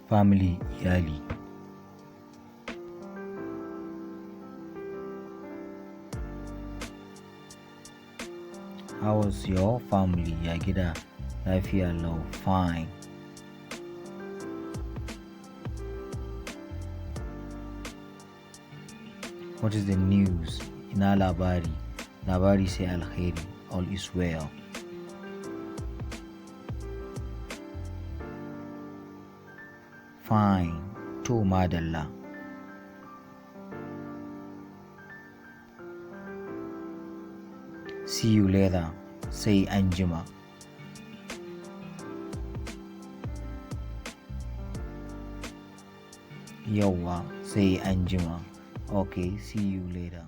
Family, iyali. How was your family? Ya gida? Lafiya lau, fine. What is the news? Ina labari? Labari sai alkhairi. All is well. Fine. To, madalla. See you later. Sai anjima. Yauwa, sai anjima. Okay, see you later.